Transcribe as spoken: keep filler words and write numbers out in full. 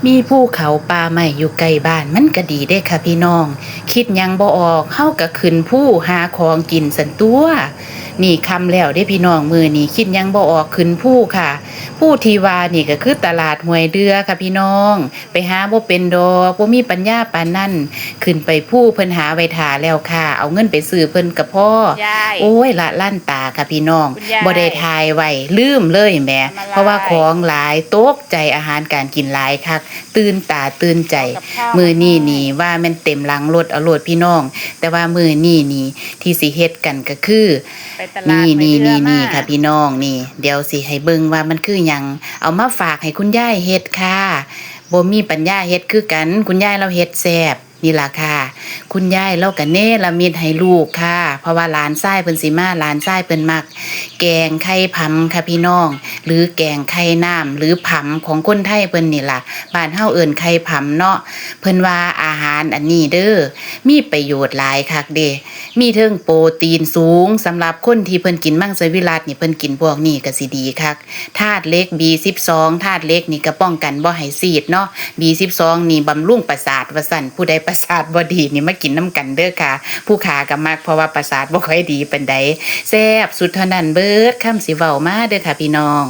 มีภูเขาป่าไม้อยู่ใกล้บ้านมันก็ดีเด้ค่ะพี่น้อง คิดหยังบ่ออกเฮาก็ขึ้นภูหาของกินซั้นตั่ว นี่ค่ำแล้วเด้พี่น้อง มื้อนี้คิดหยังบ่ออกขึ้นภูค่ะ ภูที่ว่านี่ก็คือตลาดห้วยเดือค่ะพี่น้อง ไปหาบ่เป็นดอก บ่มีปัญญาปานนั้น ขึ้นไปภูเพิ่นหาไว้ท่าแล้วค่ะ เอาเงินไปซื้อเพิ่นก็พอ ยาย โอ้ย ละลั่นตาค่ะพี่น้อง คุณยาย บ่ได้ถ่ายไว้ ลืมเลยแหม ทำอะไร เพราะว่าของหลาย ตกใจ อาหารการกินหลายคัก ตื่นตาตื่นใจ เอากับข้าว มื้อนี้นี่ว่าแม่นเต็มหลังรถเอาโลดพี่น้อง แต่ว่ามื้อนี้นี่ที่สิเฮ็ดกันก็คือ ไปตลาด นี่ ไป นี่ เรือ นี่ มา นี่ค่ะพี่น้องนี่ เดี๋ยวสิให้เบิ่งว่ามันคือหยัง เอามาฝากให้คุณยายเฮ็ดค่ะ บ่มีปัญญาเฮ็ดคือกัน คุณยายเราเฮ็ดแซ่บ นี่ล่ะค่ะ คุณยายเราก็เนรมิตให้ลูกค่ะ เพราะว่าหลานชายเพิ่นสิมา หลานชายเพิ่นมัก แกงไข่ผำค่ะพี่น้อง หรือแกงไข่น้ำ หรือผำของคนไทยเพิ่นนี่ล่ะ บ้านเฮาเอิ้นไข่ผำเนาะ เพิ่นว่าอาหารอันนี้เด้อ มีประโยชน์หลายคักเด้ มีเทิงโปรตีนสูง สำหรับคนที่เพิ่นกินมังสวิรัตินี่ เพิ่นกินพวกนี้ก็สิดีคัก ธาตุเหล็ก บี สิบสอง ธาตุเหล็กนี่ก็ป้องกันบ่ให้ซีดเนาะ บี สิบสอง นี่บำรุงประสาทว่าซั่น ผู้ใดประสาทบ่ดีนี่มากินนำกันเด้อค่ะ ผู้ขาก็มัก เพราะว่าประสาทบ่ค่อยดีปานใด แซ่บสุดเท่านั้น เบิดคำสิเว้ามาเด้อค่ะพี่น้อง